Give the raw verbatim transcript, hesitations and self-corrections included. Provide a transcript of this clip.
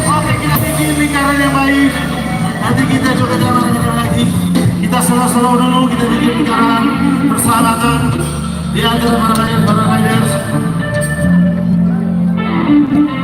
Oke, kita bikin lingkaran yang baik. Nanti kita juga jangan lagi. Kita slow-slow dulu, kita bikin lingkaran persahabatan di antara para riders, para riders.